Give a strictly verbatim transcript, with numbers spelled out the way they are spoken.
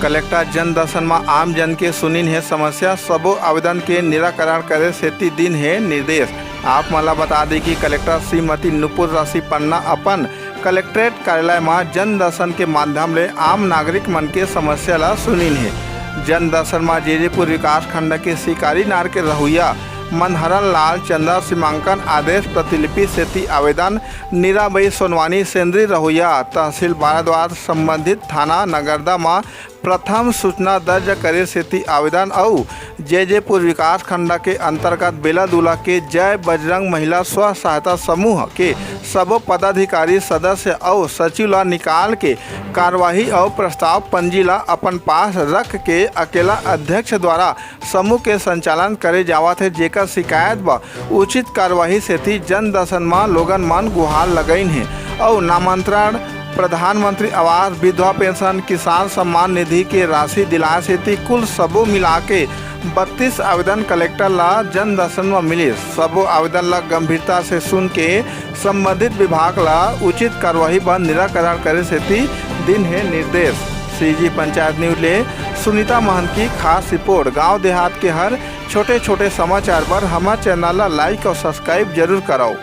Collector जन दर्शन म आम जन के सुनिन हे समस्या, सबो आवेदन के निराकरण करे सेती दिन हे निर्देश। आप मन ला बता दी कि कलेक्टर श्रीमती नुपुर राशि पन्ना अपन कलेक्ट्रेट कार्यालय म जन दर्शन के माध्यम ले आम नागरिक मन के समस्या ला सुनिन हे। जन दर्शन म जेजेपुर विकास खंड के शिकारी नार के रहुइया मनहरन लाल चंद्र सीमांकन आदेश प्रतिलिपि सेती आवेदन, नीराबाई सोनवानी सेंद्री रहुइया तहसील बाराद्वार संबंधित थाना नगरदा म प्रथम सूचना दर्ज करे सेती आवेदन अउ जेजेपुर विकास खंड के अंतर्गत बेलादुला के जय बजरंग महिला स्व सहायता समूह के सबो पदाधिकारी, सदस्य अउ सचिव ला निकाल के कार्यवाही अउ प्रस्ताव पंजी ला अपन पास रख के अकेला अध्यक्ष द्वारा समूह के संचालन करे जावत हे, जेकर शिकायत बर उचित कार्यवाही सेती जन दर्शन म लोगन मन गुहार लगाइन हे अउ नामांतरण, प्रधानमंत्री आवास, विधवा पेंशन, किसान सम्मान निधि के राशि दिलाए सेती कुल सबो मिला के बत्तीस आवेदन कलेक्टर ला जन दर्शन म मिलिस। सबो आवेदन ला गंभीरता से सुन के संबंधित विभाग ला उचित कार्यवाही बर निराकरण करे सेती दिन हे निर्देश। सीजी पंचायत न्यूज ले सुनीता महंत की खास रिपोर्ट। गांव देहात के हर छोटे-छोटे समाचार बर हमर चैनल ला like अउ subscribe जरूर करव।